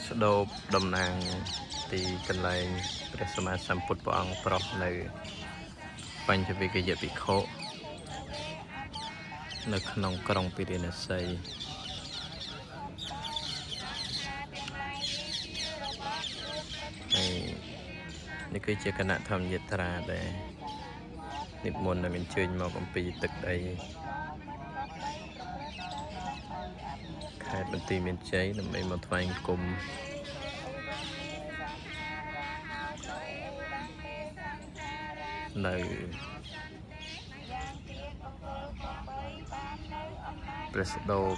ស្ដូបតំណាងទីកន្លែងព្រះសម្មាសម្ពុទ្ធព្រះអង្គប្រោះនៅបញ្ចវិគយភិក្ខុនៅក្នុងក្រុងពិរាណសីហើយនេះគឺជាគណៈធម្មយាត្រាដែលនិមន្តដែលអញ្ជើញមកអំពីទឹកដីខេត្តបន្ទាយមានជ័យដើម្បីមកថ្វាយបង្គំនៅព្រះស្ដូប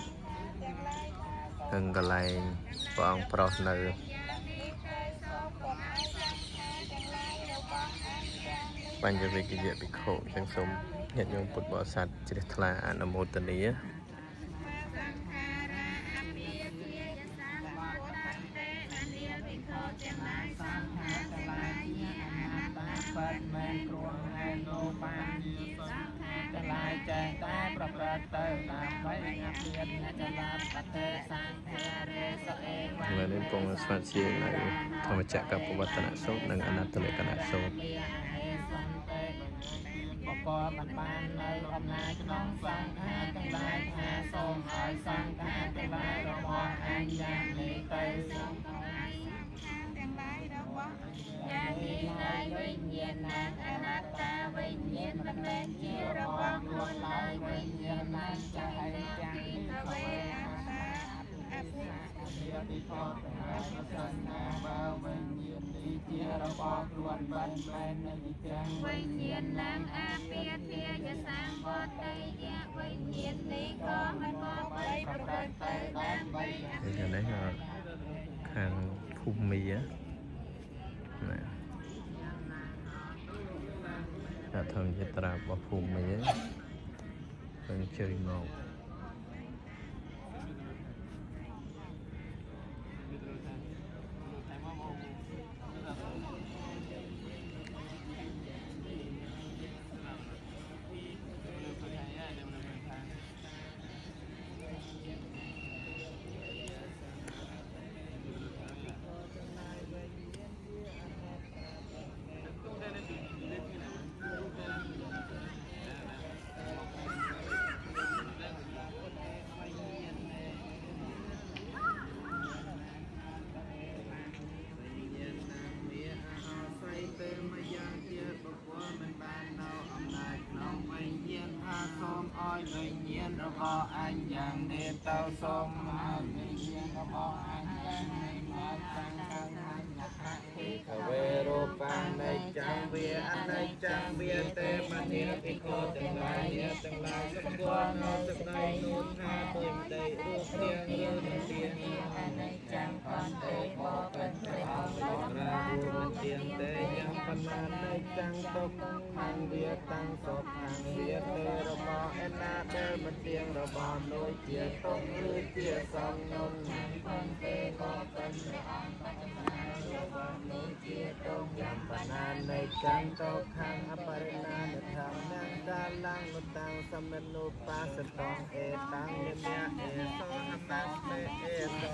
និងកន្លែងព្រះអង្គប្រោសនៅបញ្ញវិគយភិក្ខុអញ្ចឹងសូមញាតិញោមពុទ្ធបរិស័ទជ្រះថ្លាអនុមោទនា បាត់មែនគ្រោះហេតុលោបានជាសង្ខារទាំងឡាយចេះតែប្រព្រឹត្តទៅដើម្បីអភិយអ្នកចលាបតិសង្ខារេសអេវ ឥឡូវនេះកំពុងស្វាត់ជានៅធម្មចក្រកបវត្តនសូត្រនិងអនត្តលក្ខណសូត្រ បកលមិនបាននៅអំណាចក្នុងសង្ខារទាំងឡាយថាសូមឲ្យសង្ខារទាំងឡាយរបស់អញយ៉ាងនេះទៅសូម ទាំងឡាយរបស់យ៉ាងនេះហើយវិញ្ញាណណាអនត្តាវិញ្ញាណមិនមែនជារបស់ខ្លួនឡើយវិញ្ញាណណា ចៃទាំង ភវេអត្តាអភិ ជាពិភពទាំងឡាយប្រសិនណាបើវិញ្ញាណនេះជារបស់ខ្លួនមិនមែននៃទាំង វិញ្ញាណណាអភិធាយសង្វតីយៈវិញ្ញាណនេះក៏មិនគប្បីប្រព្រឹត្តទៅដើម្បីអ នេះខាងនេះក៏ខាងភូមិណាគណៈធម្មយាត្រារបស់ភូមិនឹងអញ្ជើញមក ស័យពេលមកយ៉ាងទៀតបុគ្គលមិនបាននៅអំណាចក្នុងវិញ្ញាណថាសូមឲ្យវិញ្ញាណរបស់អញយ៉ាងនេះទៅសូមឲ្យវិញ្ញាណរបស់អញយ៉ាងនេះមកតាំងខាងអញអភិខវេរូបានិចាំវាអនិច្ចំវាទេមនីភិក្ខុទាំងឡាយអ្នកទាំងឡាយសម្គាល់នៅសេចក្តីនោះថាទុំដីរូបនាងឬមិនទៀង អនិច្ចំកន្ទេបបិទ្ធព្រះអង្គ រារូបទៀងទេយ៉ាងបណ្ណានៃចាំងទុកខាងវាតាំងសពខាងវាទេរបស់ឯណាដែលមិនទៀងរបស់នោះជាទុកឬជាសង្ឃនោះ កន្ទេបបិទ្ធព្រះអង្គបច្ចុប្បន្នរបស់នោះជាទុក យ៉ាងបណ្ណានៃចាំងទុកខាងអបរិណានធម្មនកាលំនុតាំងសមិនុបាសតងអេតាំងនិមៈអេសោហមាស្មេអេសោ